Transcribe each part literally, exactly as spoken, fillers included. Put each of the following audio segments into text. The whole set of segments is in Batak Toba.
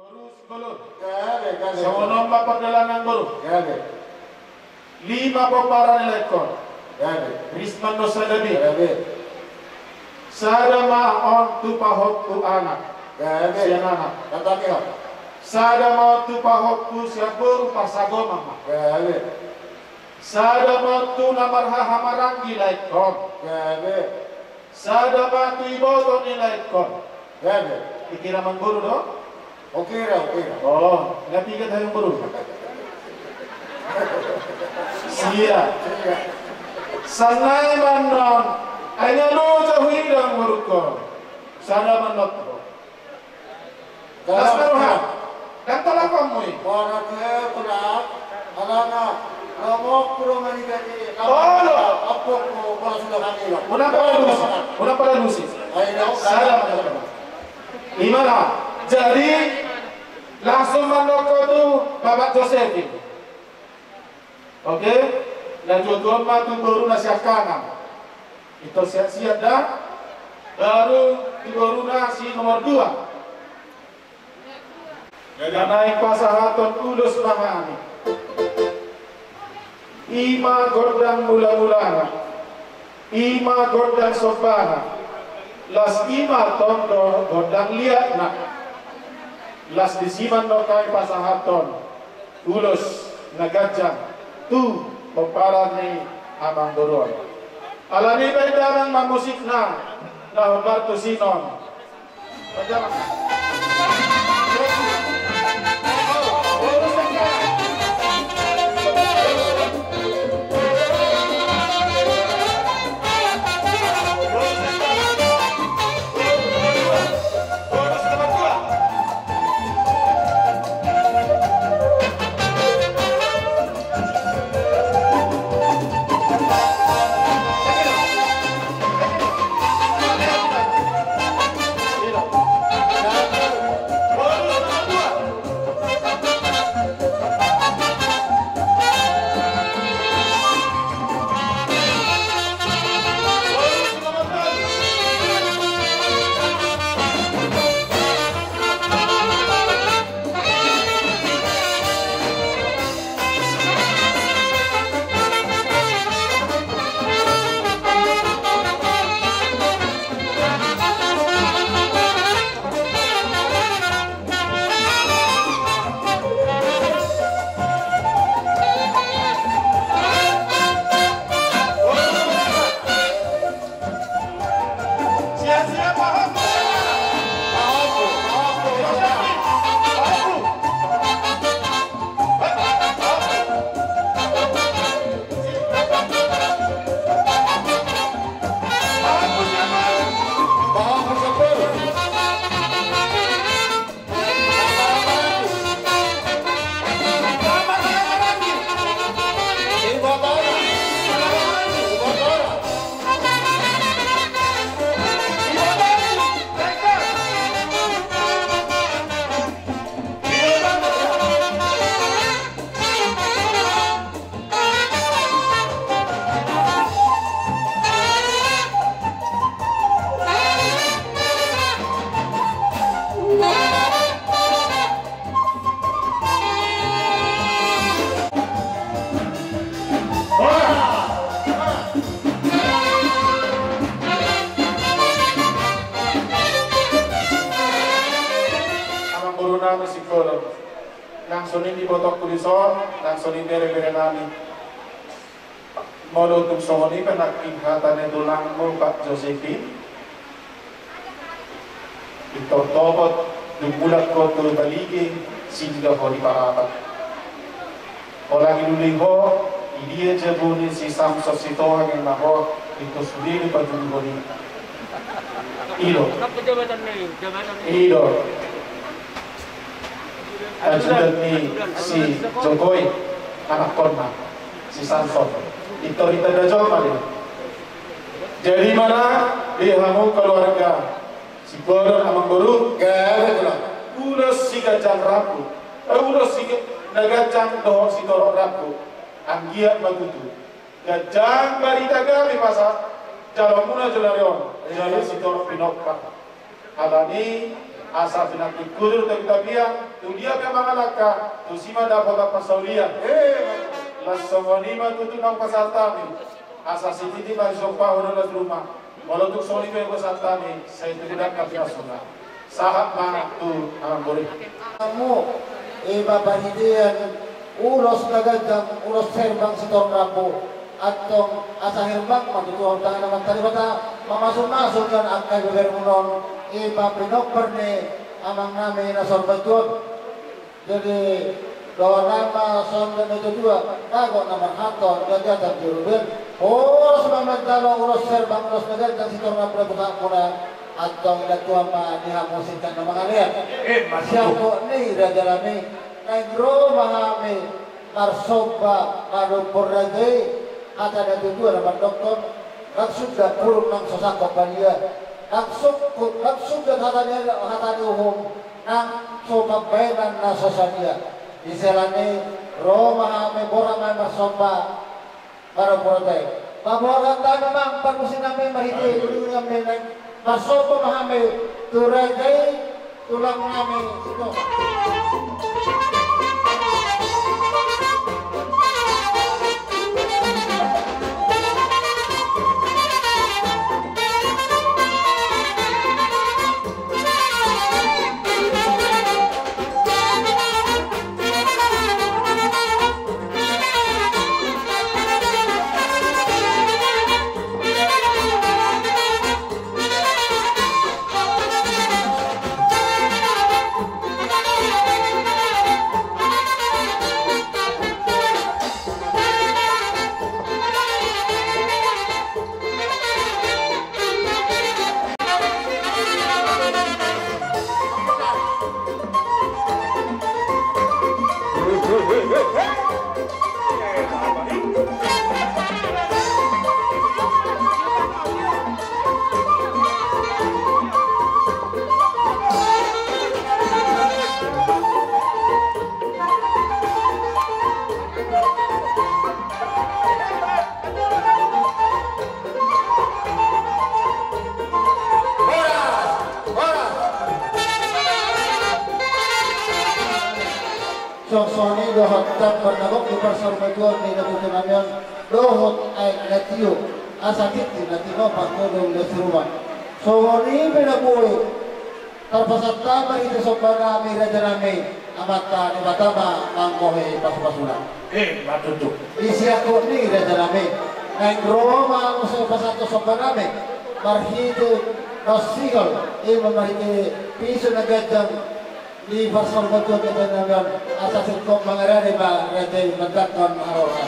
Boru Simbolon. Gabe, gabe. Songon on ma pardalanan boru. Gabe. Lima pomparan ni laengkon. Gabe. Risman dohot sada be. Gabe. Sada ma on tu pahompu anak. Gabe. Sian anak. Gabe. Sada ma on tu pahompu sian boru, parsagomang ma. Gabe. Sada ma on tu na marhahamaranggi laengkon. Gabe. Sada ma tu iboto ni laengkon. Gabe. Dikira amangboru do? Hukira, hukira. Oh, nga piga tahe amangboru? Sia. Sia. Sannari ma annon. Ai nga loja huida amangboru. Sada ma annon. Las na roha. Ndang tolap hamu i. Borat he, borat. Alana romok pro mani gani. Olo. Apok pro bola sudah kami. Unang pala lusi. Unang pala lusi. Ayo. Sada ma annon. Ima na. Jadi langsung ma annon ho tu Bapak Josephine. Oke. Na tuatua ma tu boru na siangkangan. Ito siap-siap da. Baru tu boru na si nomor dua. Jadi na naeng pasahathon ulos ma hami. Ima gondang mula-mulana. Ima gondang sombana. Las ima tong do gondang liatna. Las disi ma annon hami pasahathon ulos na ganjang tu pomparan ni amangboru on. Alani i baen damang ma musikna na hombar tusi on. Amangboru nami Simbolon, nang songon i di botongku dison, nang songon i bere-bere nami. Molo tung songon i pe nangkin hata ni tulangmu Pak Josephine, pintor topot dung mulak ho tu Balige, sinda ho di Parapat. Holan dilului ho, di dia jabu ni si Samson Sitohang ninna ho, pintor sude do pajuluhon i. I do. I do. Ajudan ni si Jokowi, anakkonna si Samson. Pintor ditanda jolma do i. Jadi ima na di hamu keluarga Simbolon, amangboru, gabe tulang. Ulos siganjang rambu, eh, ulos si, na ganjang dohot sitorop rambu. Anggiat ma tutu ganjang barita gabe pasahatonmuna joloan on, jala sitorop pinompar. Alani Asa pinantikhon tu hita pe, tu dia pe mangalangka, tusi ma dapotan parsaulian. Las songon i ma tutu naung pasahat hami. Asa sititi ma sisombahon, las rumah. Molo tung songon i pe pasahat hami, sai tutu dangka pinasuna. Sahat ma tu amangboru. Amu, i ma parhitean ulos na ganjang, ulos herbang sitorop rambu. Antong asa herbang ma tutu on tangan Amanta Debata, mamasumasu nian angka ibebermuna on, i ma pinompar ni amangnami na saur matua on. Jadi, dohonon ma songon na tuatua, bagot na marhalto, jatjatan juru bahen. Ulos ma manjalo, ulos herbang, ulos na ganjang sitorop rambu di pusakmuna. Antong inantuan ma di hamu singkat na mangalean. Eh, masuk. Siangkot ni rajanami, naeng ro ma hami marsomba manumpur raja i, hata ni natuatua na mandokkon, nang suda puruk nang so sangkot palia, nang sungkut, nang suda hata ni, hata ni uhum, nang so pambahenan na so sadia. Di sela ni i ro ma hami, borat ma marsomba manumpur raja i. Paboa hata ma, amang parmusiknami, marhite dulu nami naeng marsomba ma hami tu raja i, tulangnami Sitohang. Songon i dohot tamba na gok di parsaurmatuaon ni natuatua nami on, dohot aek na tio, asa tintin na tinopa, godang las rumah. Songon i pe na boi. Tarpasahat ma hita somba nami, raja nami, Amanta Debata ma manggohi pasupasuna. Eh, ma tutu. Di siangkot ni i, raja nami, naeng ro ma muse pasahat somba nami marhite daon sihol, i ma marhite pisu na ganjang di parsaurmatuaon ni raja nami on, asa singkop mangarade ma raja i manjangkon haroro.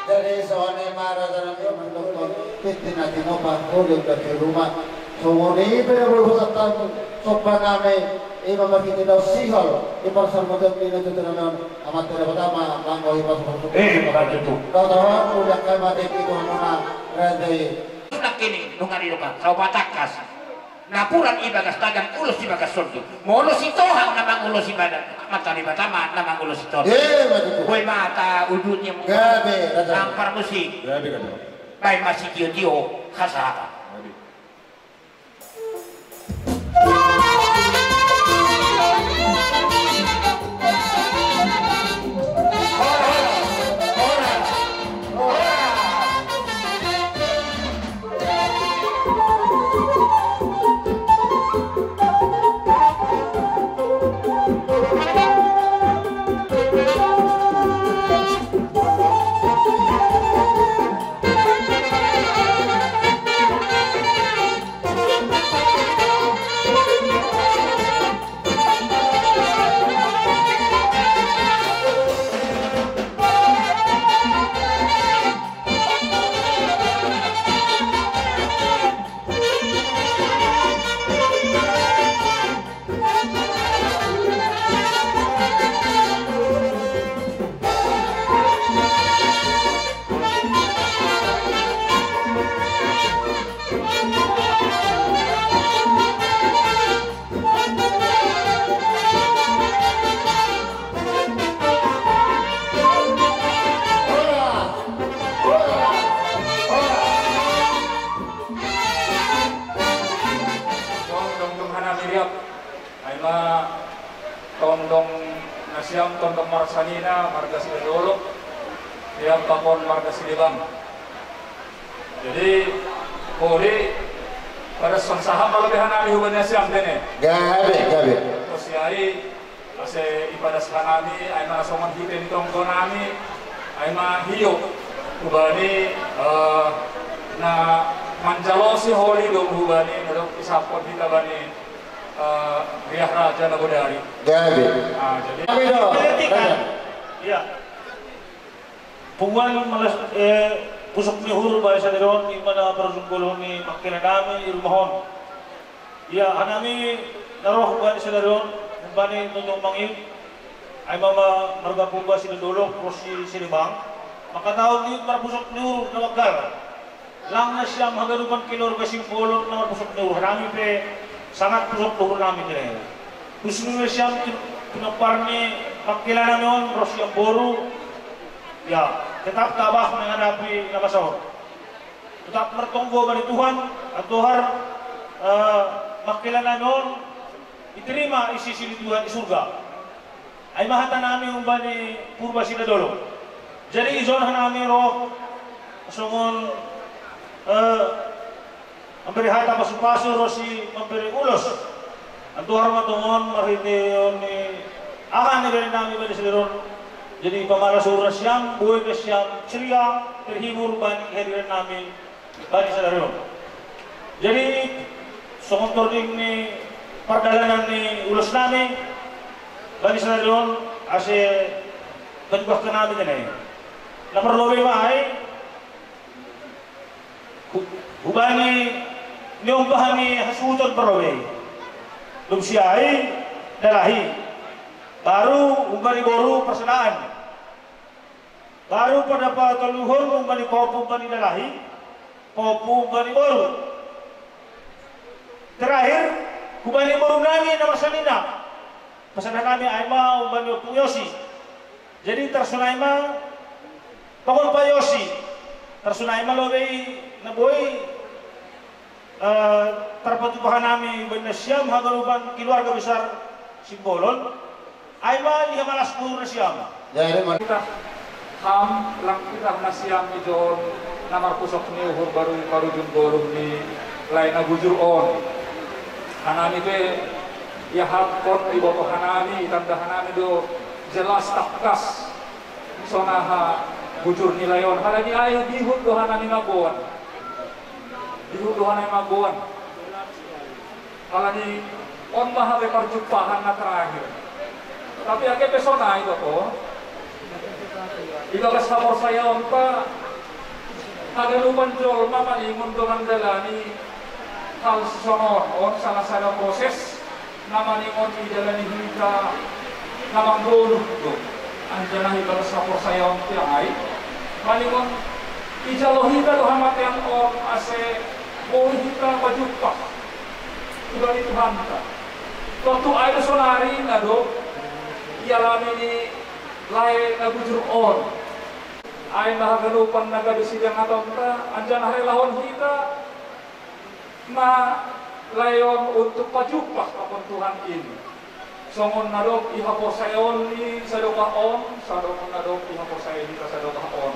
Jadi songon i ma, raja nami, tintin na tinopa, godang las rumah. Songon i pe na boi pasahat somba nami, i ma marhite daon sihol di parsaurmatuaon ni natuatua nami on, Amanta Debata ma manggohi pasupasuna. Eh, ma tutu. Dohot on, udah kai mate di Tuhan muna, raja i. Nangkin i nunga didok, saopat tangkas. Napuran i bagas tagan, ulos i bagas sondu. Molo Sitohang na mangulosi badan, Amanta Debata ma na mangulosi tondi. Eh, ma tutu. Boi ma hata ujungnya. Gabe, raja. Nang parmusik. Gabe, gabe. Baen ma sitiotio hasahatan. Gabe. Tongtong marsanina marga Sidadolok, ia pakon marga Sidebang. Jadi, holi, pada son sahat molo be hanami hubani nasiam tene. Gabe, gabe. Terus ia i, ase ipadas hanami, ai ma songon hite ni tonggo nami, ai ma hiop. Hubani, eh, na manjalosi holi do hubani, na dok isampot hita bani, eh, riah raja na bodari. Gabe. Ah, jadi. Gabe do. Iya. Punguan malas, eh, pusok ni uhur bani sadari on, ima na parjunggolon ni pangkilanan nami di rumah on. Ia hanami na ro bani sadari on, bani tongtong mangiut, ai ma marga Purba Sidadolok, ro si Sidebang, mangkatahon ni marpusok ni uhur na manggal. Lang nasiam haganupan keluarga Simbolon na marpusok ni uhur, hanami pe sangat pusok ni uhur nami tene. Khusus nasiam pinompar ni pangkilanan nami on, ro sian boru, ya, tetap tabah menghadapi na masa on. Tetap martonggo bani Tuhan, andohar, eh, pangkilanan nami on, diterima i sisi ni Tuhan di surga. Ai ma hata nami umbani Purba Sidadolok. Jadi, ison hanami ro songon, eh, mambere hata pasupasu ro si mambere ulos. Andohar ma tongon marhite on ni aha ni bere nami bani sadari on. Jadi, pamala suhur nasiam, boi nasiam ceria, terhibur bani kehadiran nami bani sadari on. Jadi, songon tording ni pardalanan ni ulos nami bani sadari on, ase panyumbangkan nami tene. Na parlobei ma ai, hu-, hubani niombah ni hasuhuton parlobei. Dung siai, dalahi. Baru umbani boru parsadaan. Baru pada patoluhon umbani pahompu umbani dalahi, pahompu umbani boru. Terakhir, hubani boru nami na marsanina. Pasada nami ai ma umbani Ompung Yosi. Jadi tarsonai ma, pakon Pa Yosi. Tarsonai ma lobei na boi, eh, tarpatupa hanami umbani nasiam haganupan keluarga besar Simbolon. Ai ma di hamalas ni uhur nasiam. Jadi, man- Titah ham, lang titah nasiam ijon na marpusok ni uhur baru parujung boru ni lae na bujur on. Hanami pe, ia ham kon iboto hanami, itanda hanami do jelas tangkas. Sonaha bujur ni lae on, halani ai dihut do hanami mamboan. Dihut do hanami mamboan. Halani on ma hape parjumpahan na terakhir. Tapi angke pe sonai do ho. Ibagas haporsayaonta, haganupan jolma maningon do mandalani hal sisongon on salah sada proses. Na maningon idalani hita na manggoluh do. Anjaha ibagas haporsayaonta ai, maningon ijalo hita do hamatean on ase boi hita pajumpang tu bani Tuhanta. Tontu ai do sonari na dob ialami ni lae na bujur on. Ai ma haganupan na gabe sidangatonta, anjaha relahon hita ma lae on untuk pajumpang pakon Tuhan i. Songon na dob ihaporsayaon ni sadokah on, songon na dob ihaporsayaon hita sadokah on.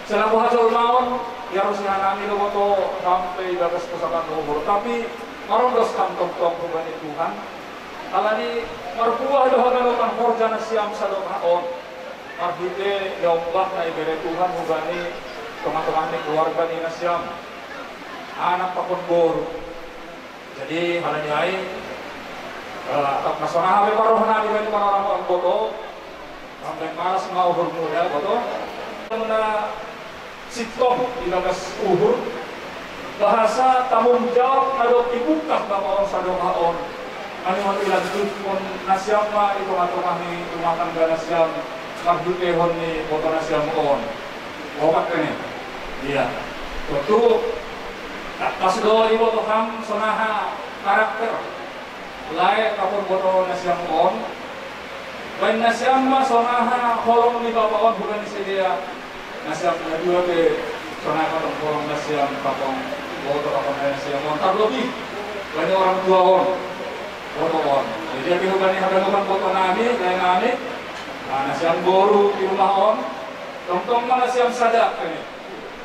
Selaku hajolmaon, dialusi hanami do boto sampe ibagas pusaka ni uhur. Tapi marondos ham tongtong hubani Tuhan. Alani marbuah do haganupan horja nasiam sadokah on. Marhite niombah na ibere Tuhan hubani tongatonga ni keluarga ni nasiam, anak pakon boru. Jadi, halani ai, eh, atap na sonaha pe parrohana di bani panorang on boto, sampe malas ma uhur muda boto. Na sintop ibagas uhur, bahasa tanggung jawab na dob ibungkah bapa on sadokah on. Maningon ilanjuthon nasiam ma i tongatonga ni rumah tangga nasiam, marhitehon ni boto nasiam on. Opat pe ne. Ia. Tontu, tangkas do iboto ham sonaha karakter lae pakon boto nasiam on. Baen nasiam ma sonaha holong ni bapa on hubani sidea. Nasiam na dua pe sonaha tong holong nasiam pakon boto pakon lae nasiam on. Tarlobi bani orang tua on. Boto on. Jadi, hubani haganupan boto nami, lae nami. Na sian boru di rumah on, tongtong ma na sian sada, ini.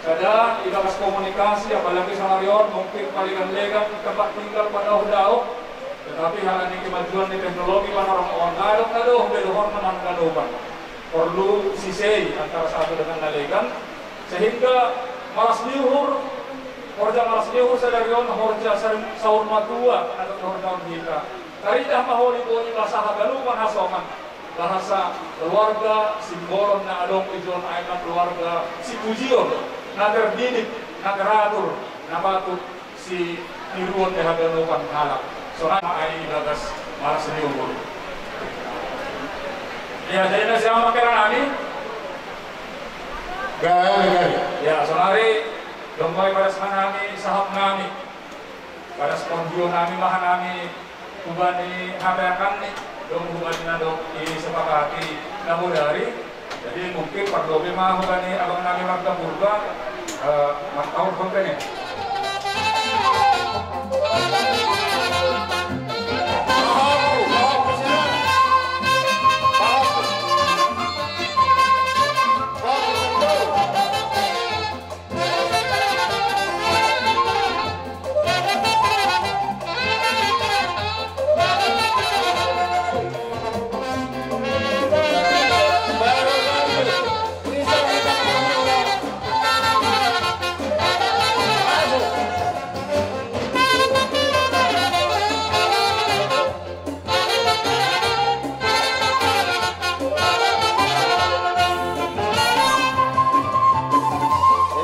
Sada, di bagas komunikasi, apalagi saonari on, mungkin paleganlegan, tempat tinggal, padaohdaoh. Tetapi, alani kemajuan ni teknologi, panorang on, na adong, na adong, bedohon na mangadopan. Porlu sisei antara satu dengan na legan, sehingga malas ni uhur, horja malas ni uhur sadari on, horja sa-, saur matua, na adong horja on hita. Taridah ma holi boi basa haganupan hasongan. Bahasa keluarga, simbolon na adong di jolo ni aek, keluarga sipujion, na terdidik, na teratur, na patut sitiruon di haganupan halak. Songon i ma i bagas malas ni uhur. Ia, jadi na sian ma hera nami. Gabe, gabe. Ia, sonari, dung boi padas ma nami, sahap nami. Padas panggual nami ma hera nami, hubani hata i angka ni, dung hubani na dok disepakati na bodari. Jadi mungkin pardope ma hubani abang nami marga Purba, eh, martaon hon pe ni.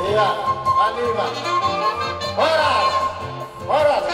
Ia, Halimah. Horas. Horas.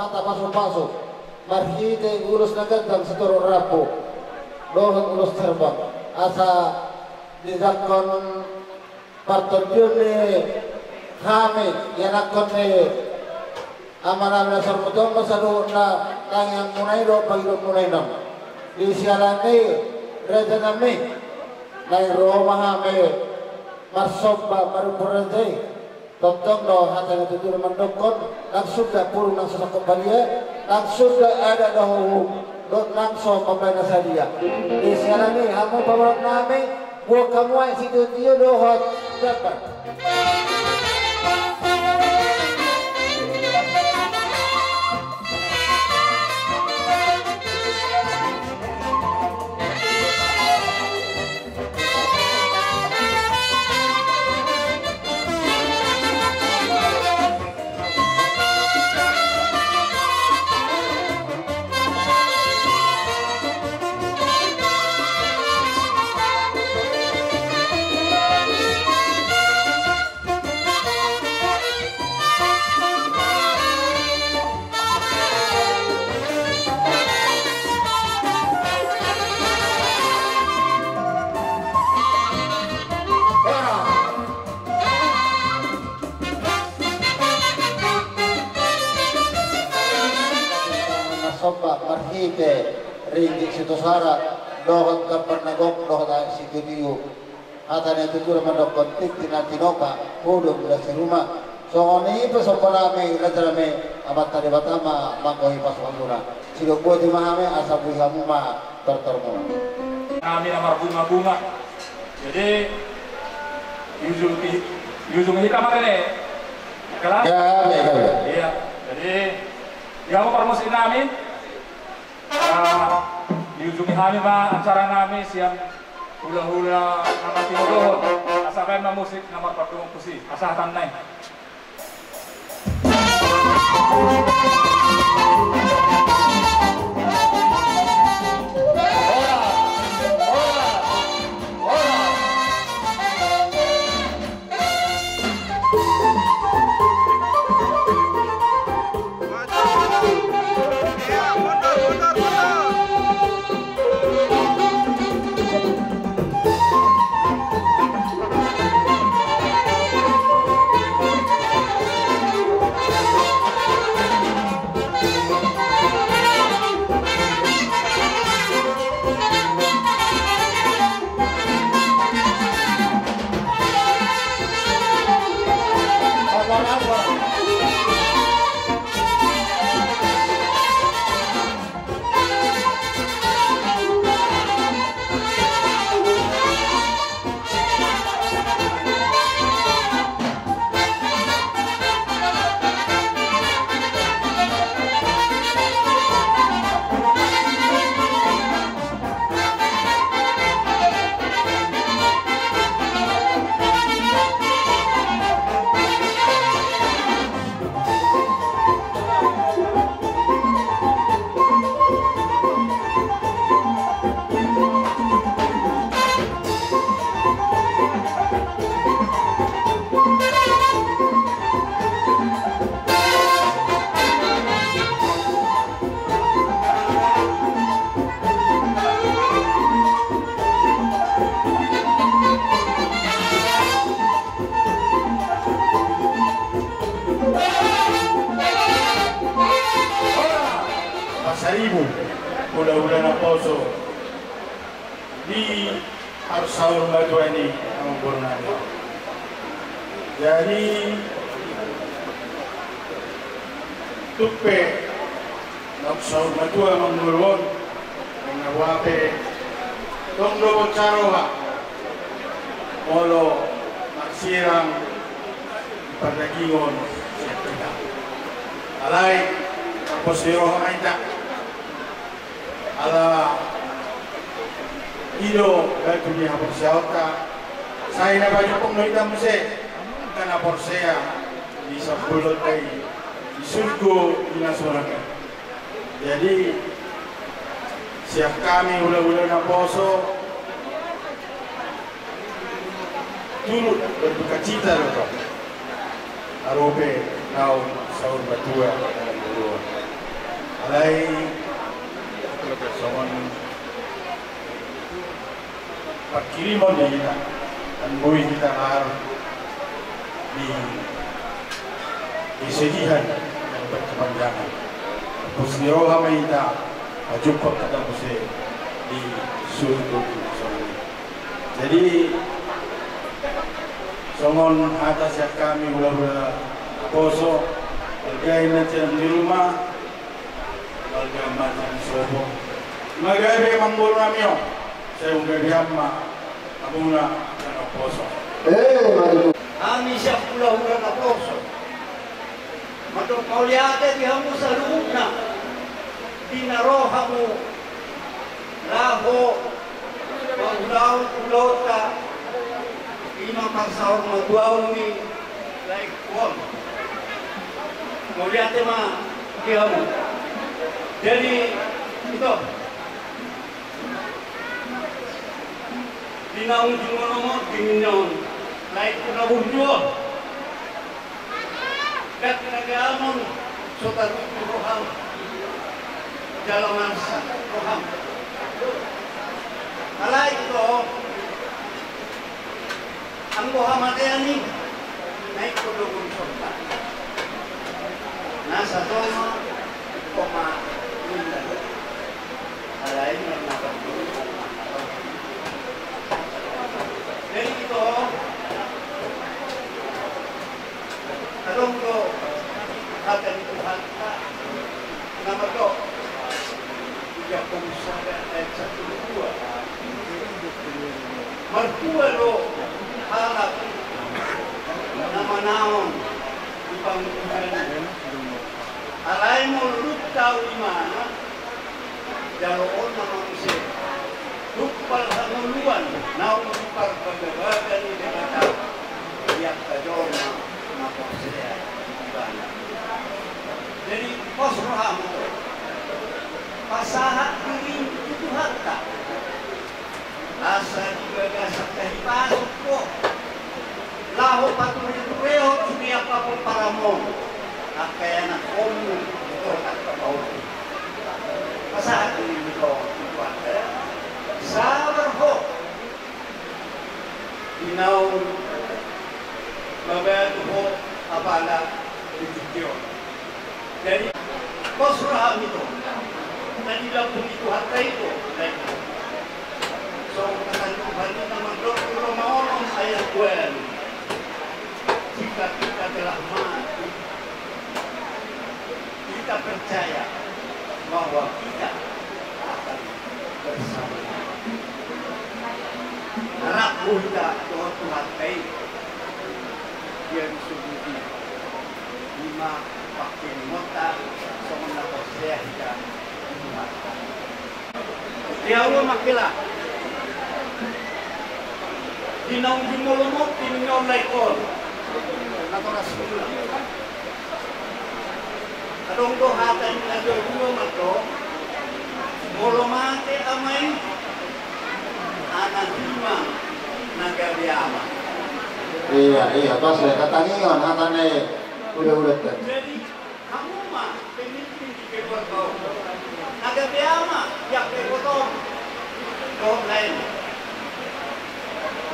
Hata pasupasu. Marhite ulos na gandang sitorop rambu dohot ulos herbang, asa dijangkon partondion ni hami ianakhon ni amanami na saur matua on, sadohot na tangiangmuna i dohot pangidoanmuna i. Di siala ni i, rajanami, naeng ro ma hami marsomba marumburung raja i. Tongtong do hata ni natuatua mandokhon, nang so da purung nang so sangkot badia, nang so da adat dohot uhum, dohot nang so pambahen na sadia. Di siala ni i, hamu pamoruonnami, boan hamu aek sitiotio dohot jambar. Somba marhite ringgit sitio sara dohot jambar na gok dohot aek sitio. Hata ni natuatua mandokhon, tingki na tinopa, hudon na siruma. Songon i pe sombanami, rajanami, Amanta Debata ma manggohi pasupasu-Na. Sidok boti ma hami, asa boi hamu ma tortormuna. Nami na marbunga-bunga. Jadi, di ujung i, di ujung i hita ma tene. Kelar? Ya, ya, ya, ya. Iya. Jadi, di hamu parmusiknami. Ah, di ujung i hami ma acara nami sian hulahula na martinodohon. Sabaen ma musik na marpardongan tusi, pasahatanna i. Pasaribu, hulahula naposo di parsaurmatuaon i, amangboru nami. Jadi, tung pe, naung saurmatua amangboru on, naeng na boha pe, tong do bonsa roha, molo marsirang di pardagingon sian hita. Alai, marpos ni roha ma hita. Ala i do batu ni haporseaonta, sai na pajumpang do hita muse angka na porsea di sambolonta i, di surgo di na sonang i. Jadi, sian hami hulahula naposo, turut berdukacita do tong. Arupe naung saurmatua dalam guru. Alai songon pangkirimon di hita, kan boi hita laho di kesedihan yang berkepanjangan. Pos ni roha ma hita, pajumpang hita muse di surgo di na sonang i. Jadi, songon hata sian hami hulahula naposo, marga i na sian di ruma, marga ma sian di sopo. Ima gabe amangboru nami on, sai gabe ma hamuna angka naposo. Eh, mari. Hami sian hulahula naposo. Mandok mauliate di hamu saluhutna, di na ro hamu laho mangulahon ulaonta, ima parsaurmatuaon ni laengku on. Mauliate ma di hamu. Jadi, ito. Di na ujung on, di na on, laengku na burju on. Gantaganon so tarunjuk roham, jala marsak roham. Alai ito, anggo hamatean i, na ingkon do bungsonta. Na satonga, ingkon ma ninna. Alai na, na, jadi ito, adong do hata ni Tuhanta na mandok, di Jakobus sada ayat sampulu dua. Martua do halak na manaon di pangunjunan, alai molo dung tau imana, jaloonna ma muse. Dung Hangoluan naung diparbagabaga ni Debata di angka jolma na porsea di Ibana. Jadi pos roham tu, pasahat dirim tu Tuhanta, asa di bagasan na hipasuk ho laho patureturehon sude angka pomparanmon, angka ianakhonmu dohot angka pahompum. Pasahat dirim tu Tuhanta, sabar ho di naung mabatu ho apala di tingki on. Jadi pos roham tu, na di lambung ni Tuhanta i do. Songon hata ni Tuhan i na mandok di Roma onom ayat dua: Jika kita telah mati, kita percaya bahwa kita akan bersama-sama. Rap do hita dohot Tuhanta i. Dia disebut i, ima pangkirimanta songon na porsea hita di Tuhanta. Di ahu ma hela, di naung jumolo moti ni on lae on, natoras hula. Adong do hata ni na jolo mandok, molo mate ama i, anak i ma na gabe ama. Iya, iya, pas ya, hata ni on, hata ni udah-udah. Jadi hamu ma pemimpin di keluarga on, na gabe ama di angka ibotom dohot lae.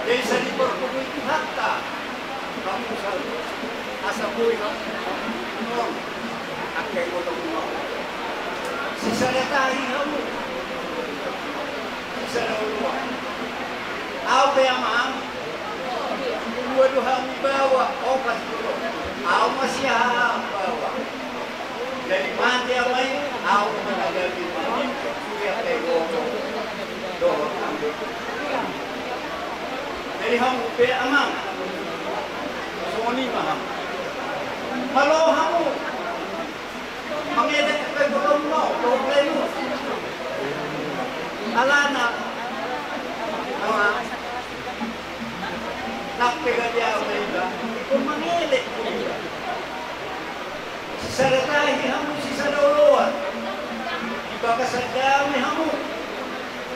Jadi sai dipargogoi Tuhanta hamu saluhut, asa boi hamu on angka ibotom on. Sisada tahi hamu, sisada oloan. Ahu pe amang, dua do hami baoa, opat do. Ahu ma siahaan baoa. Jadi mate ama i, ahu ma na gabe pemimpin sude angka ibotom dohot hamu. Jadi hamu pe amang, songon i ma hamu. Malo hamu mangelek angka ibotom on dohot lae on. Alana nang pe gabe ama iba, ingkon mangelek do iba. Sisada tahi hamu, sisada oloan. Di bagasan dame hamu.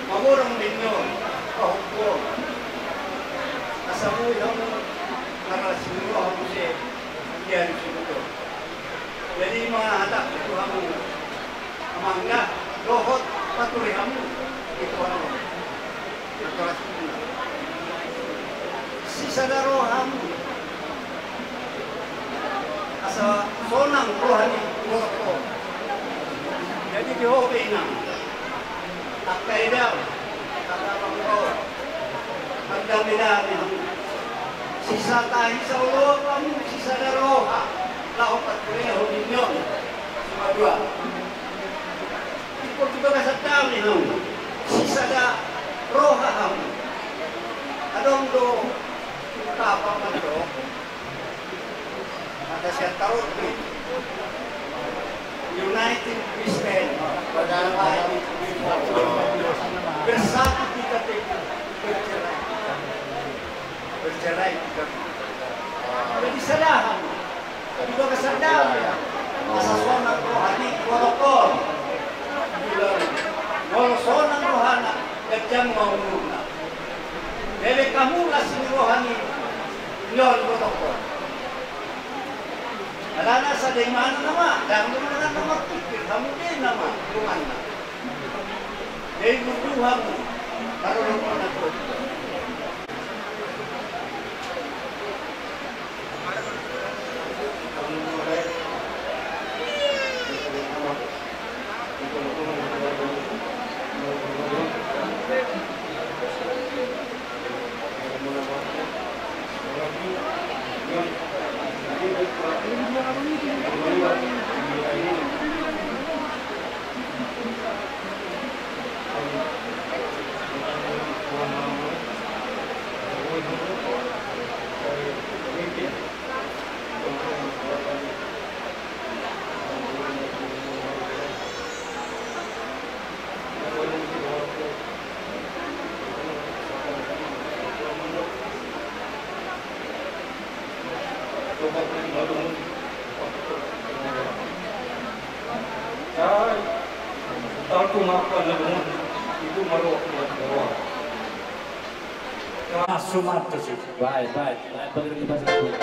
Mangorang do i on, pahompu on. Asa boi hamu marlas ni roha muse di ari Jumat on. Jadi ima hatangku tu hamu, amang, dohot pature hamu di Tuhan on. Sisada roha hamu, asa sonang roha ni borok on. Jadi di ho pe inang, angka edam, angka amang, mardame-dame hamu. Sisada tahi, saoloan hamu, sisada roha laho paturehon ni on. Simadua. Ingkon di bagasan dame hamu, sisada roha hamu. Adong do ungkapan mandok, hata sian Toraja i, united we stand, divided we fall. Bersatu kita teguh, bercerai kita bercerai. Jadi sada hamu, di bagasan dame, asa sonang roha ni borok on. Molo sonang rohana, ganjang ma umurna. Leleng hamu las ni roha ni on, borok on. Alana sada imana nama, ndang do na marpikir hamu be nama donganna. Jadi mundu hamu, parolopon na tu. Masuk, masuk, sih. Baik, baik. Baik, baik, baik.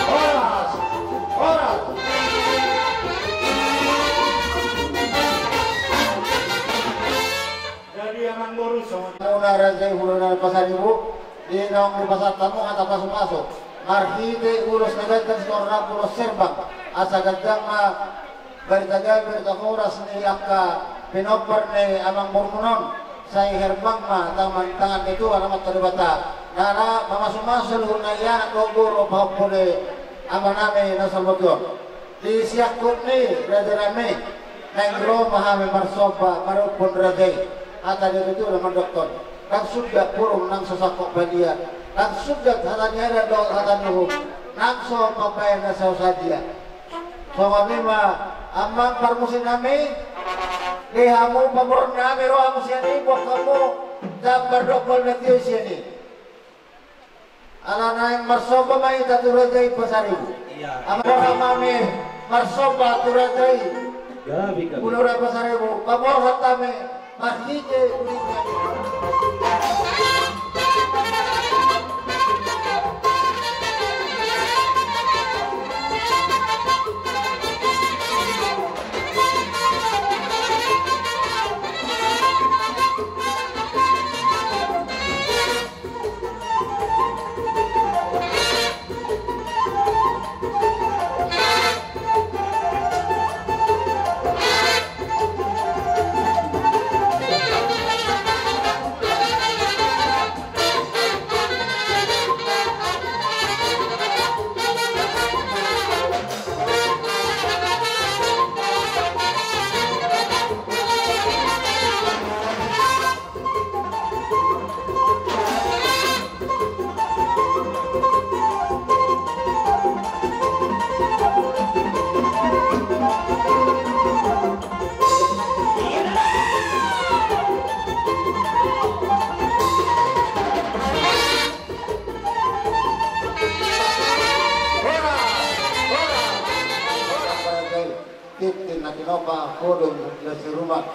Horas, horas. Jadi amang boru, songon i ma raja i, hulahula Pasaribu, di naung dipasahat hamu hata pasupasu marhite ulos na ganjang sitorop ulos herbang, asa ganjang ma barita gabe, barita horas ni angka pinompar ni amang borumuna on. Sai herbang ma tangan, tangan ni Tuhan Amanta Debata, na mamasumasu luhutna i anak dohot boru, pahompu ni amanami na salpu on. Di siangkup ni rajanami, naeng ro ma hami marsomba maruphon raja i. Hata ni tutu na mandokkon: Ndang sundat purung nang so sangkop badia, ndang sundat hata ni adat dohot hata ni uhum nang so pambahen na sadia. Songon i ma amang parmusiknami, di hamu pamoruonnami, ro hamu sian i, boan hamu jambar dohot na tio sian i. Ala naeng marsomba ma hita tu raja i Pasaribu. Iya. Amang, ro ma hami marsomba tu raja i. Gabe, gabe. Hulahula Pasaribu, paborhat hami marhite uning nami. Tintin na tinopa, hodong na siruma.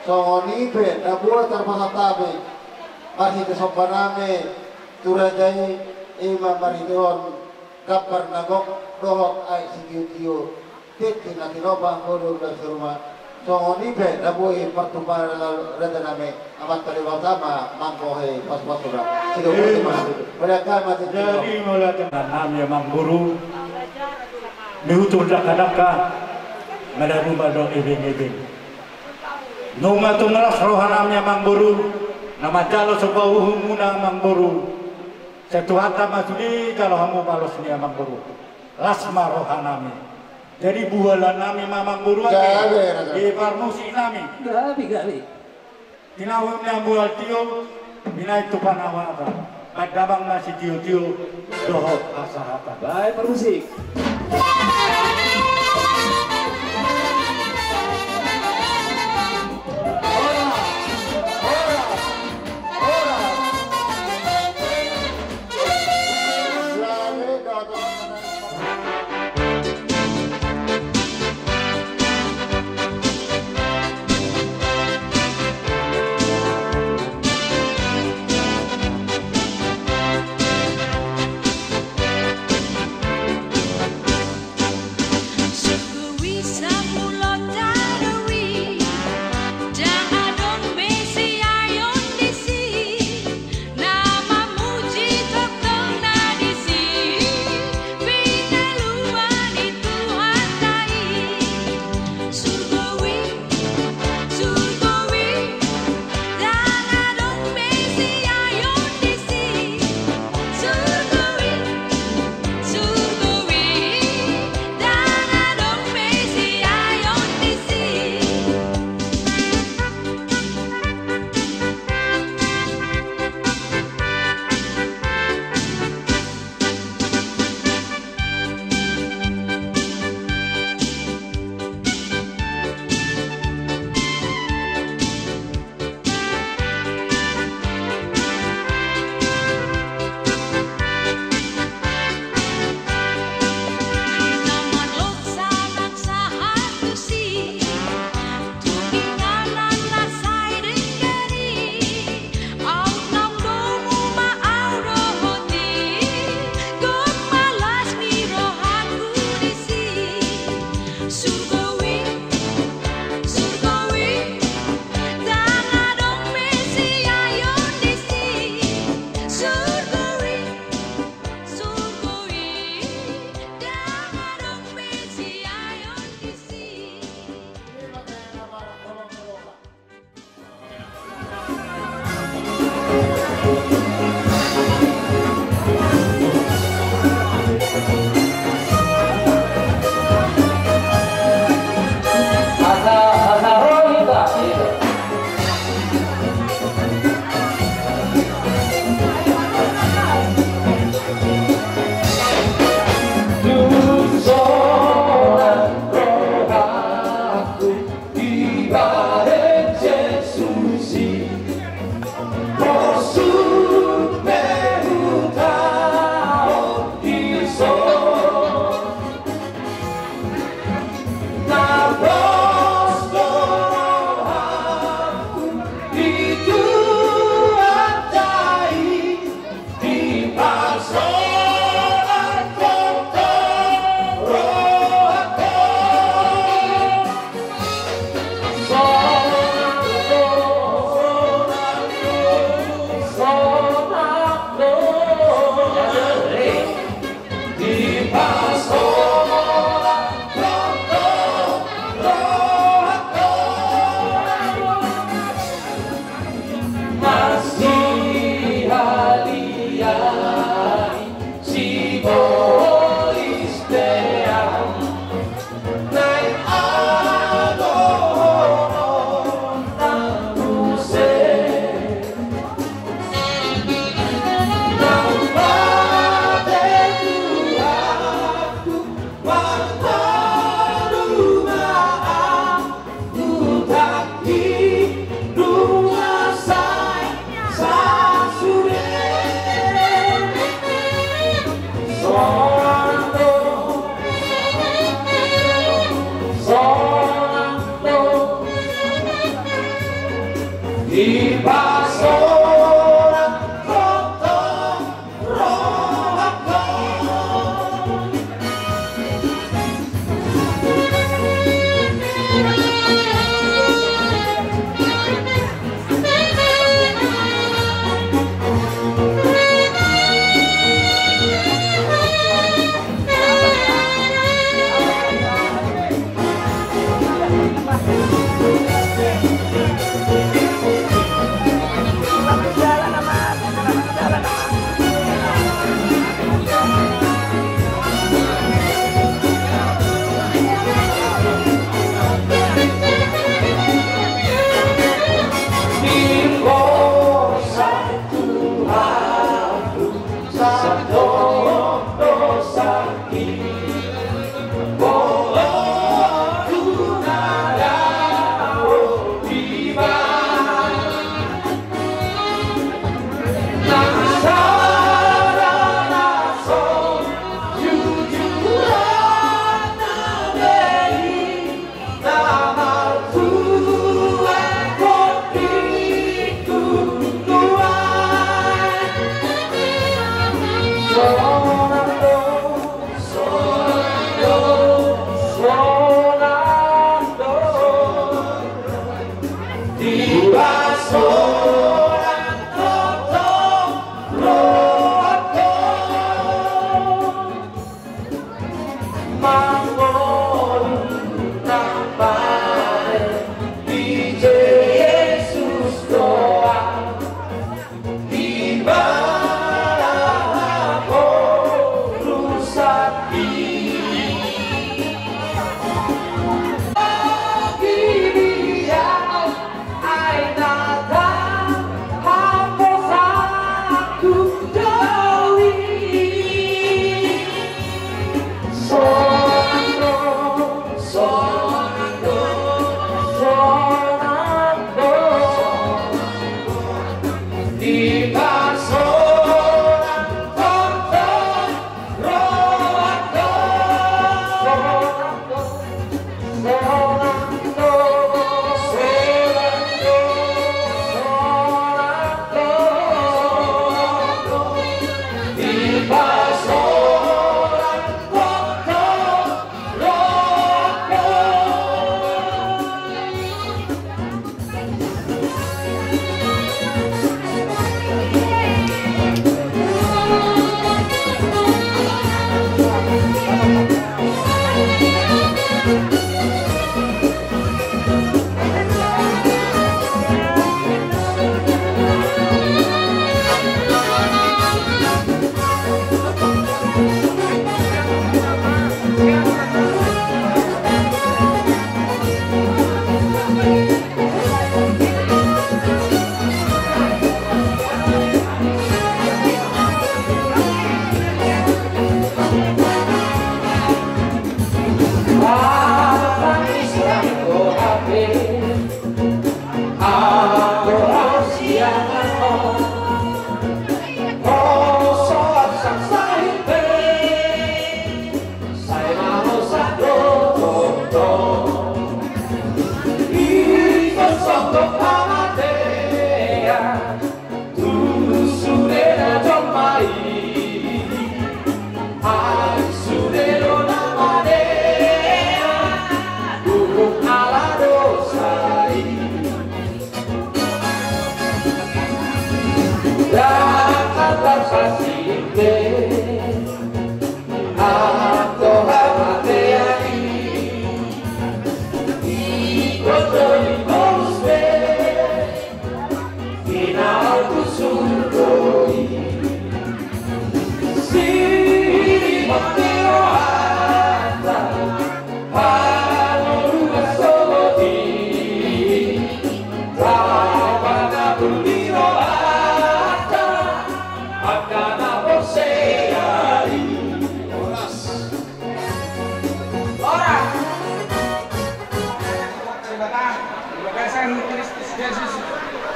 Songon i pe na boi tarpasahat hami marhite sombanami tu raja i, i ma marhitehon gambar na gok dohot aek sitiotio. Tintin na tinopa, hodong na siruma. Songon i pe na boi partumpahan rajanami, Amanta Debata ma manggohi pasupasuna. Sidok ma. Mauliate ma. Jadi mauliate ma. Nami amang boru, mihutur dakka-dakka, madarumal dohot ebeng-ebeng. Nunga tung las rohanami amang boru, na manjalo somba uhumuna amang boru. Sai Tuhanta ma sude jalo hamu ma los ni amang boru. Las ma rohanami. Jadi buhalanami ma amang boru ate. Gabe, gabe. Di parmusiknami. Gabe, gabe. Tinahu na mual tio, binahen tu panawata. Baen damang ma sitiotio dohot hasahatan. Baik, parmusik.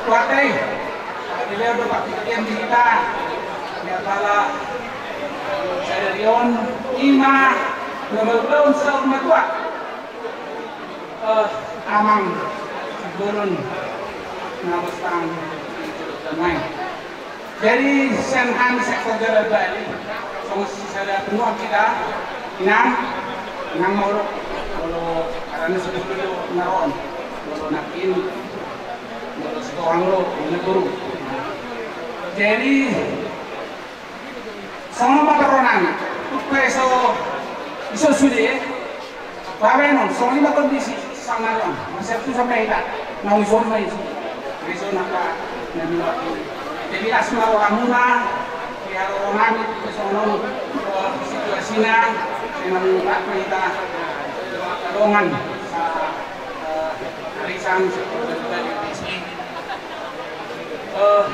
Partai, dilehon do partingkian di hita, di apala sadari on, ima na mangulahon saur matua. Eh, amang, bolon, na bostang, main. Jadi, sian hami sektor Jalan Bali, songon sisada punguan hita, inang, inang molo, molo, karena sebelum itu naron, molo nakin, molo sekolah lo, ini guru. Jadi, songon ma torronami, tung pe so, iso sude, babenon, songon i ma kondisi, sangari on, masih tu sampai hita, naung ison ma isi, ison apa, na miwaki. Jadi las ma rohamuna, di haroromami, tu songon on, eh, situasina, memang berat ma hita, eh, dongan, sa-, eh, arisan, sa-, eh,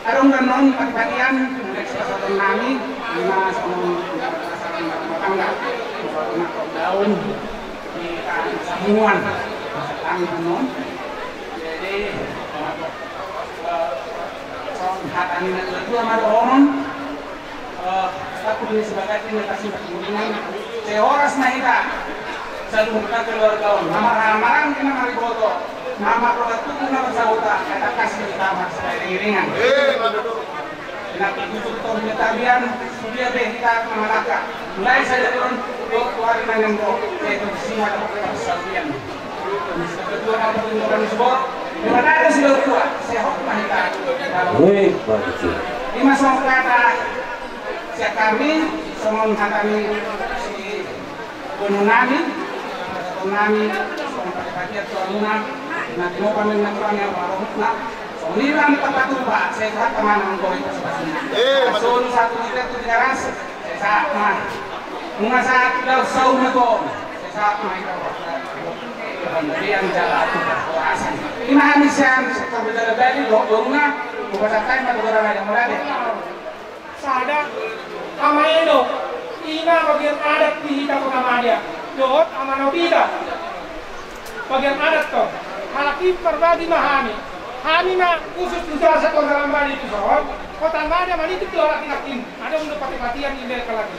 Adong do annon pati-patian, mulai sipasahaton nami, ima songon pasaran rumah tangga, songon na daun, di tangan samuan, tangan annon. Jadi, eh, songon hata ni na tua-tua ma dohonon, Eh, aku di sebagai ini kasih pertandingan. Sehoras na hita. Saluhutna keluarga on. Nama ramaran kena mariboto. Nama roda tubuh nama sauta. Kata kasih kita mas iring-iringan. Eh, mana tu? Kena tutup tong ketabian. Sudah deh kita mengalahkan. Mulai saja turun. Dua hari nang yang kau. Itu semua dapat persabian. Wih, bagus. Ima songon hata sian hami, songon hata ni si bono nami, bono nami, songon pati-patian tu hamuna, na tinopa ma na tulang ni ahu, songon i ma na tapatupa, sai tu hata ma na manggori pasi-pasina. Eh, solu satu liter tu Tigaras, Sesa ma. Nunga sahat tu Daud saur matua on. Sesa ma hita. Pemberian jala tu kekuasaan. Ima hami sian sektor Jalan Bali, dohot dohot na, kupasahat ma tu Raja Mulade. Sada, Ama Eno, ima bagian adat di hita Kota Madya. Dohot Ama Nobita. Bagian adat do. Halak i parbagi ma hami. Hami ma khusus tu jasa Kota Madya tu son. Kota Madya manitip do halak i nangkin. Adong do pati-patian i leleng halak i.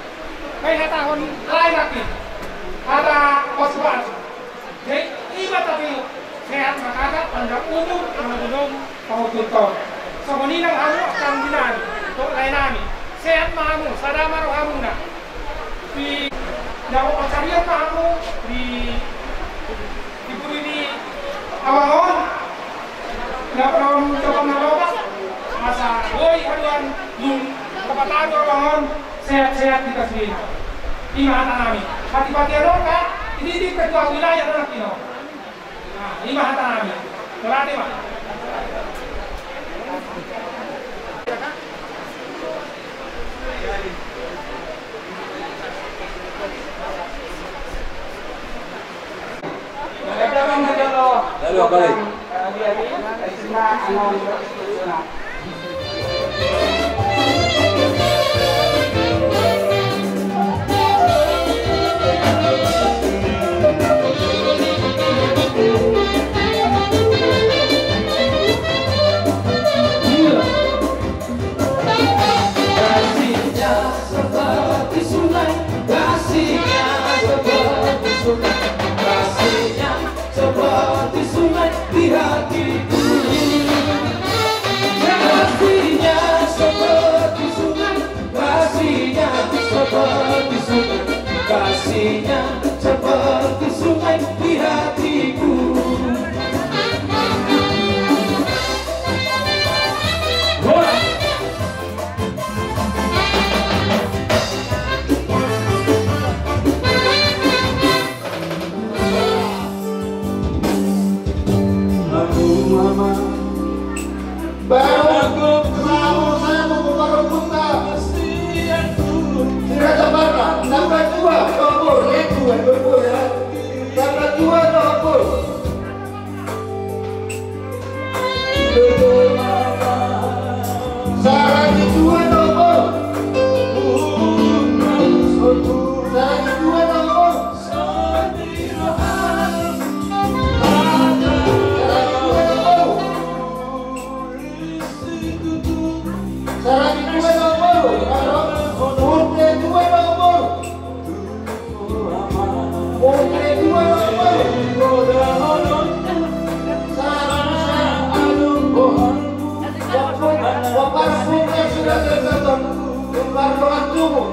Baen hatahon lae nangkin. Hata pos-pos. Jadi ima tapi sehat ma hata panjang umur, ama gunung. Pahompu tong. Songon i nang hamu angka anggi nami, dohot lae nami. Sehat ma hamu, sada ma rohamuna. Di, na pansarian ma hamu di, di pudi ni awang on. Na pernah coba na loba. Asa boi haduan, nung dapat adu awang on. Sehat-sehat di kasbina. Ima hata nami. Hati-hati anu ka, ini di ketua wilayah nanti no. Nah, ima hata nami. Berarti, Pak. Lalu apa lagi? Kasihnya seperti sungai, kasihnya seperti sungai, kasihnya seperti sungai di hatiku. Kasihnya seperti sungai, kasihnya seperti sungai, kasihnya seperti sungai di hatiku. Wah. Baru, baru saya mau buka rambutnya. Si Raja Barna, tambah dua, kompor, ya, dua, kompor, ya. Tambah dua, kompor. Saragi dua, kompor. Saragi dua, kompor. Sandi roham, hata Saragi dua na umur, putri dua na umur. Putri dua na umur. Saragi dua na umur. Bapak, bapak, sudah tergantung. Bapak, bapak, tubuh.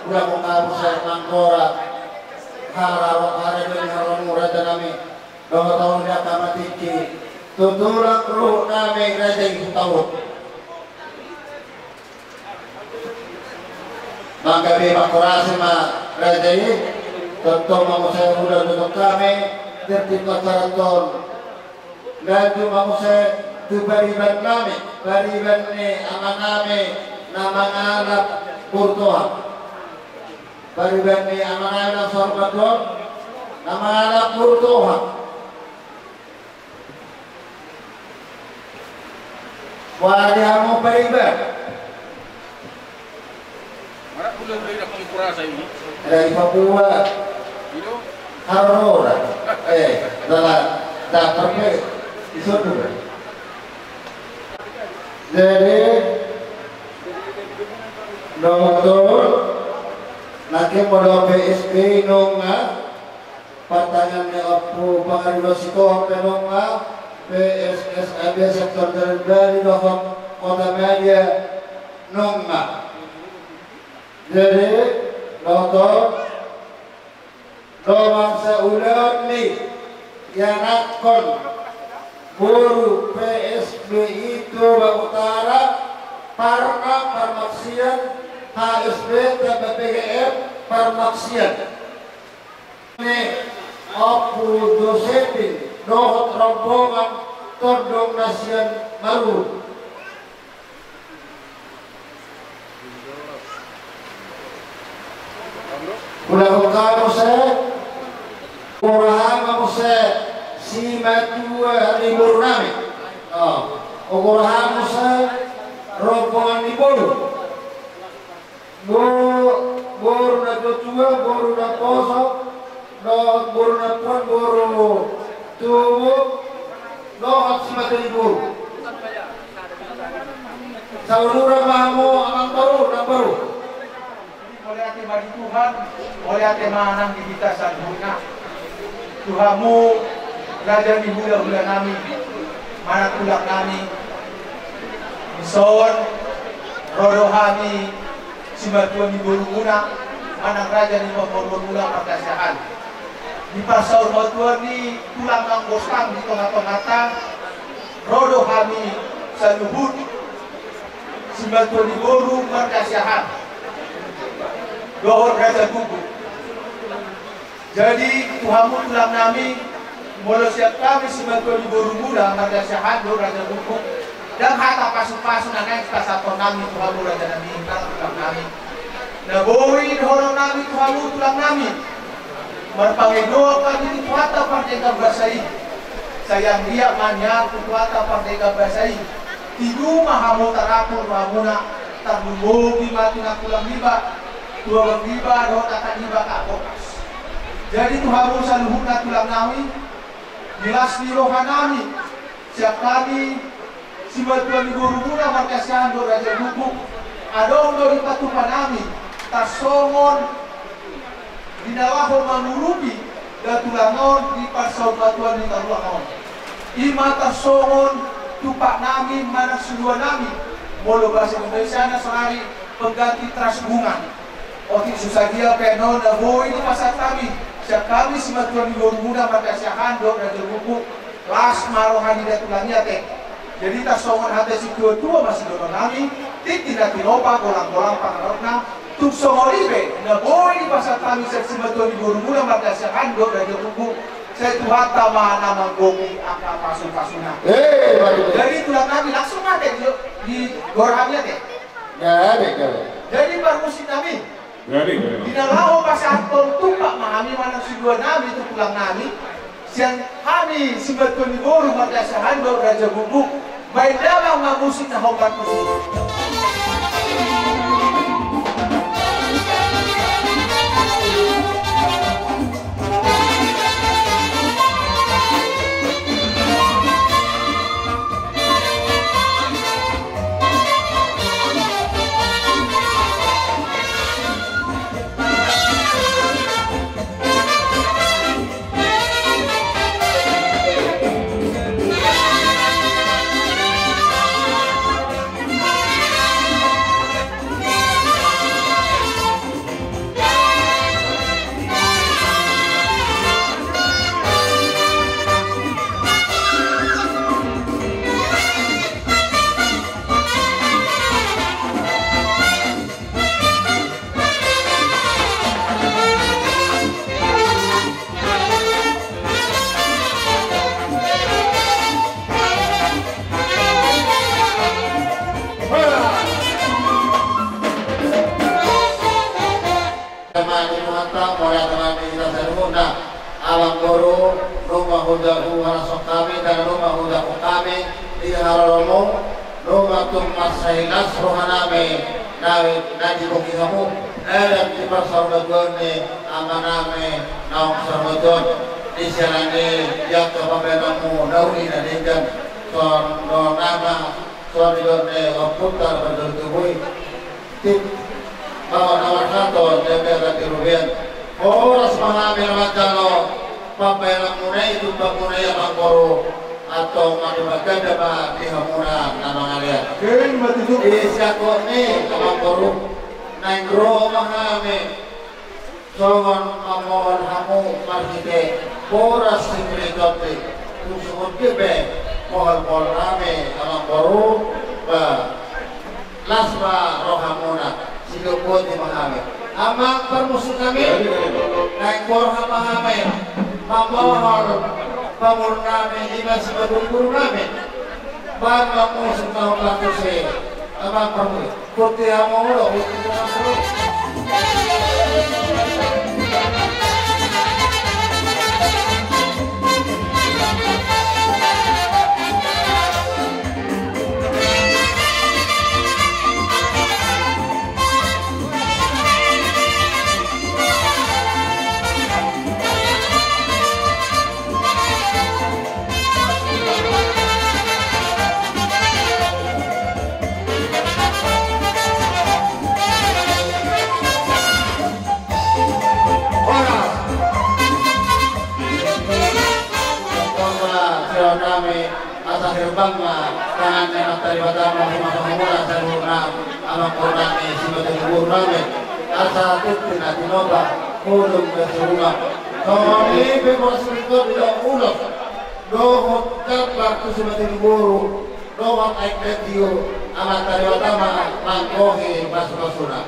Udah mau kamu saya mangkora. Hara roha, hara doni, hara mura, raja nami. Dohot tong di angka na tingki, tu tulang ruhut nami raja i Hutauruk. Manggabe mangkorasi ma raja i. Tongtong ma muse huda dohot hami tertib acara on. Lanjut ma muse tu pariban nami, pariban ni amanami na mangalap boru Tohang. Pariban ni amanami na saur matua on, na mangalap boru Tohang. Boha di hamu pariban? Mana udah, udah, udah, kamu kurasa ini. Dari Papua. Itu? Harora. Eh, dalam daftar pe di sana. Jadi, nomor tu, nanti modal P S B nunga, pertanyaan ni Ompu Pangaribuan Sitohang pe nunga, P S S A B sektor Jalan Bali, dohot Kota Madya nunga. Jadi, nomor tu, Dongan saulaon ni ianakhon boru P S B I Toba Utara, Parna Parmaksian, H S B tamba P G M Parmaksian. Ni Ompu Josepin dohot rombongan tondong na sian Maruru. Ulaon hamu muse, ugoran hamu muse simatua ni boru nami. Oh, ugoran hamu muse rombongan ni boru. Bo Boru na tua-tua, boru na poso, dohot boru na puan, boru tubu, dohot simatua ni boru. Saur-uran ma hamu amang boru, amang boru. Mauliate ma di Tuhan, mauliate ma nang di hita saluhutna. Tu hamu raja ni hula-hula nami, manang tulang nami, dison ro do hami simatua ni borumuna, manang raja ni pamoruonmuna marga Siahaan. Di parsaurmatuaon ni tulang nang gostang di tonga-tonganta, ro do hami saluhut simatua ni boru marga Siahaan dohot raja guguk. Jadi tu hamu tulang nami, molo sian hami simatua ni borumuna marga Siahaan dohot raja guguk, ndang hata pasu-pasu na naeng pasahaton nami tu hamu raja nami, tulang nami. Na boi dohonon nami tu hamu tulang nami, marpangidoan hami tu Tuhanta pardenggan basa i. Sai anggiat ma nian tu Tuhanta pardenggan basa i, tibu ma hamu tarapul rohamuna, tarlumobi ma tu nang tulang niba, tu abang niba dohot angka niba angka bokas. Jadi tu hamu saluhutna tulang nami, di las ni roha nami, sian hami simatua ni borumuna marga Siahaan dohot raja guguk, adong do dipatupa nami tarsongon di na laho mangurupi da tulang on di parsaurmatuaon ni tulang on. I ma tarsongon tupak nami manang silua nami, molo bahasa Indonesia na sonari pengganti teras bunga. Otik so sadia pe annon na boi dipasahat hami sian hami simatua ni borumuna marga Siahaan dohot raja guguk, las ma roha ni da tulang i ate. Jadi tarsongon hata situa-tua ma sidohonon nami, tintin na tinopa, golang-golang pangarahutna. Tung songon i pe na boi dipasahat hami sian simatua ni borumuna marga Siahaan dohot raja guguk, sai Tuhanta ma na manggohi angka pasu-pasuna. Eh, baik. Jadi tulang nami, langsung ma ate di, di goar hami ate. Ya, baik, ya, baik. Jadi parmusik nami, jadi, jadi, di na laho pasahathon tupak ma hami manang silua nami tu tulang nami, sian hami simatua ni boru marga Siahaan dohot raja guguk, baen damang ma musik na hombar tusi. Amang boru, nunga hujahuja hami, nunga hujahuja hami di haroromu, nunga tung mansai las rohanami na, na dibege hamu, eh, di parsaurmatuaon ni amanami naung saurmatuaon, di siala ni angka pambahenanmu na uli na denggan, songon nama, songon didok ni ompunta na marga Hutubul i. Tit, bawa na marhato, janda gati rubian. Horas ma hami na manjalo pambahenanmuna i, tumpakmuna i amang boru, antong mandok ganda ma di hamuna na mangalean. Ise angkon i amang boru, naeng ro ma hami songon mamohon hamu marhite boras ni bere tondi, tung songon dia pe mohon-mohon hami amang boru, ba, las ma rohamuna, sidok boti ma hami. Amang parmusik nami, naeng borhat ma hami mamohon pamurunami, ima sibatul gurunami, baen ma musik na hombar tusi, amang parmusik. Putih hamu do, putih hamu do. Herbang ma tangan ni Amanta Debata ma, masumasu ma saluhutna amangboru nami, simatua ni boru nami. Asa tutu na tinopa, holong berserumah. Songon i pe boras ni tua di dohot ulos. Dohot kabar tu simatua ni boru. Dohot aek betio, Amanta Debata ma manggohi pasu-pasuna.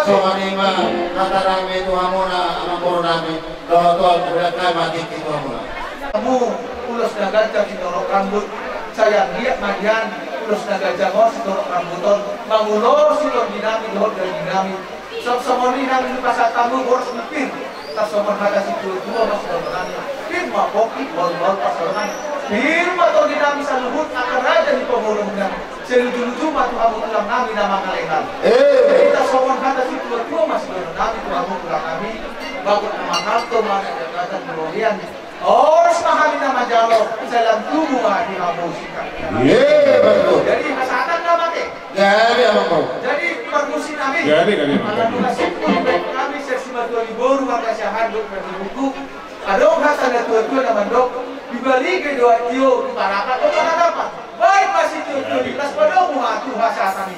Songon i ma hata nami tu hamuna amangboru nami, dohot on, udah kama titi tu hamuna. Hamu ulos na ganjang sitorop rambut, sai anggiat ma nian ulos na ganjang on sitorop rambut on mangulosi tondi nami dohot daging nami. Songon i nang dipasahat hamu boras ni pir, tarsongon hata situa-tua ma sidohonon nami. Pir ma pongki, bahul-bahul pansalongan. Pir ma tondi nami saluhut angka raja ni pangoluan nami. Sai luju-luju ma tu hamu tulang nami na mangalean. Eh. Tarsongon hata situa-tua ma sidohonon nami tu hamu tulang nami. Bagot na mangharto ma na jabatan di robean. Oros ma hami na manjalo, sai lam tubu ma di hamu singkat. Iya, betul. Jadi, hasahatan nama ke? Jadi, amangboru. Jadi, parmusik nami. Jadi, jadi, amangboru. Ala nunga simpul baen nami, sian simatua ni boru, marga Siahaan, dohot marga Buku. Adong hata na tua-tua na mandok, di baliga do antio, di parapa do panarapan. Baen ma sitio-tio, di las padomu ma tu hasahatan i.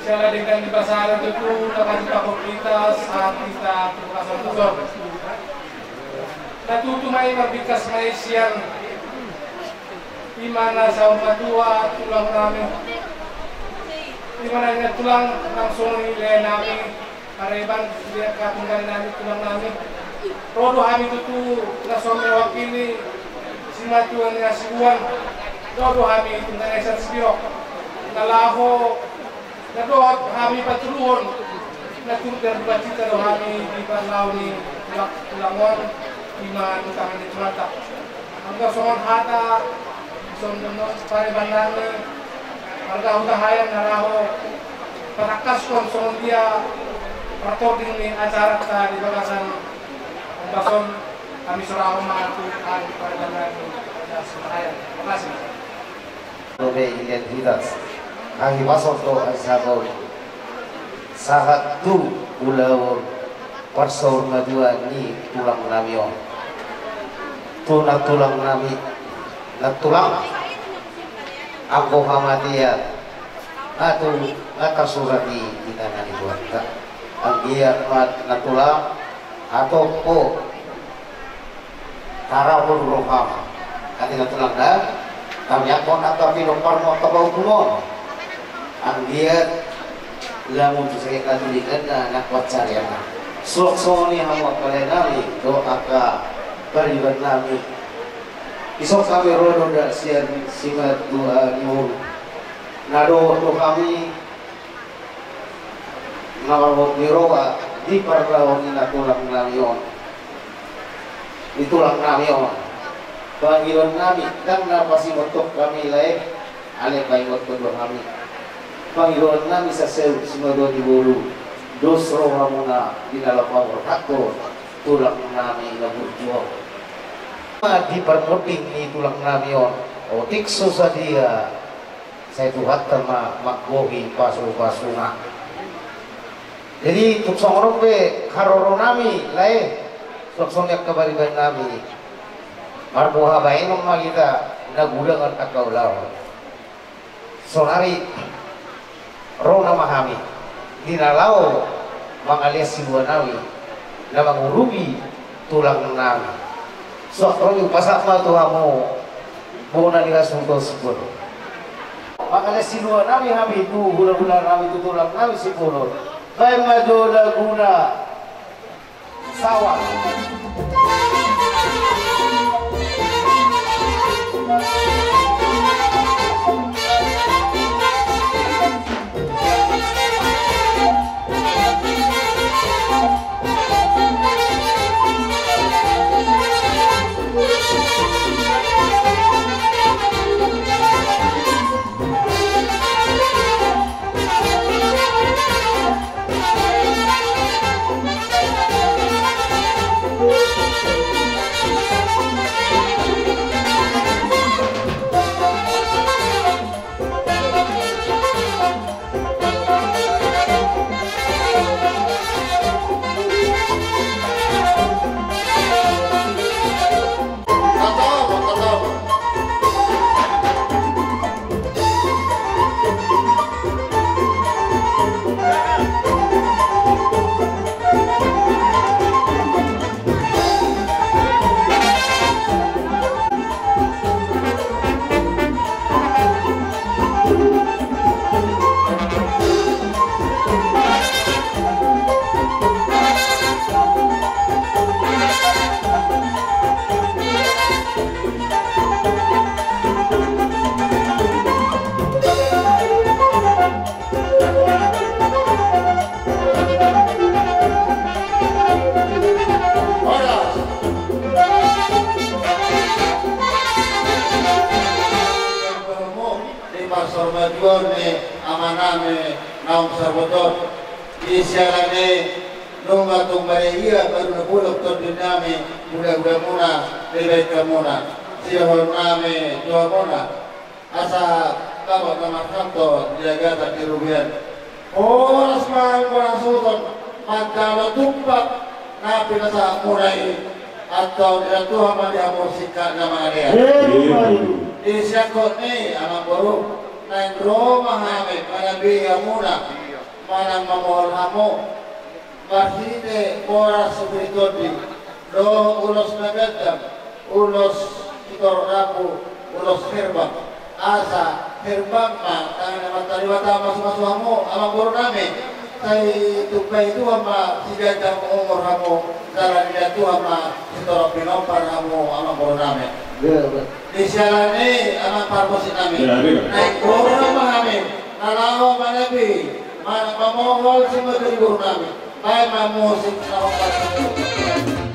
Siala dengan di pasar itu tuh, dapat kita komunitas, saat kita tukang. Na tutu ma i, marbingkas ma i sian i ma na saur matua tulang nami. I ma na nian tulang, langsung i lae nami, pareban, dia katung dari nami, tulang nami. Ro do hami tutu na so mewakili simatua ni hasibuan. Ro do hami tunggang esan sipiro na laho na dohot hami patuluhon, na turut dan dupacita do hami di parlao ni tulang, tulang on, i ma tu tangan ni Tuhanta. Anggo songon hata, songon pareban nami, marga Hutahaean na laho patangkaskon songon dia partording ni acaranta di bagasan ombas on, hami sorahon ma tu pareban nami, Hutahaean. Makasih. Dope identitas hahipason do ai sabaon sahat tu ulaon parsaurmatuaon ni tulang nami on. Tu nantulang nami, nantulang, anggo hamatean, nga tu, nga tarsurat i di tangan ni Tuhanta. Anggiat ma nantulang, hatop ho, tarapul roham. Ate nantulang da, tangiangkon angka pinomparmu, angka pahompum on. Anggiat lam tu sae na tulinganna, na pansarianna. Suang songon i hamu angka lae nami dohot angka pariban nami. Dison hami ro do da sian simatua ni boru. Na dohot do hami na marhot ni roha di parlao ni nantulang nami on, ni tulang nami on. Pangidoan nami, ndang na pasimotop hami lae, alai paingothon do hami. Pangidoan nami sahat tu simatua ni boru, dos rohamuna di na laho paborhathon tulang nami na burju on. Di parmonding ni tulang nami on, otik so sadia, sai Tuhanta ma manggohi pasu-pasuna. Jadi, tung songon on pe haroro nami lae, suang songon i angka pariban nami. Marboha baenon ma hita na gudangan angka ulaon. Saonari ro nama hami di na laho mangalean silua nami na mangurupi tulang nami. Suang songon i hupasahat ma tu hamu bona ni hasuhuton Simbolon. Mangalean silua nami hami tu hula-hula nami, tu tulang nami Simbolon. Baen ma jo laguna. Sawah. Parmajuon ni amanami naung saboto on. Di siala ni nunga tung maria baru na bulok tondi nami, hula-hulamuna, dibaen hamuna, sidohonon nami tu hamuna. Asa tabo na marhata di agatan di robean. Horas ma hami marhasuhuton manjalo tumpak na pinasahatmuna i. Antong didalan Tuhan ma di hamu singkat na mangalea. Di siangkot ni amangboru, naeng ro ma hami manabi hamuna manang mamohol hamu marhite boras sipir tondi dohot ulos na gandang, ulos sitorop rambu, ulos herbang. Asa herbang ma tangan ni Amanta Debata mamasu-masu hamu amangboru nami. Sai tumbai Tuhan ma sigandang umur hamu, jala didalan Tuhan ma sitorop pinompar hamu amangboru nami. Di siala ni i amang parmusik nami, naeng ro ma hami na laho manabi manang mamohol sian boru nami. Baen ma musik na hombar.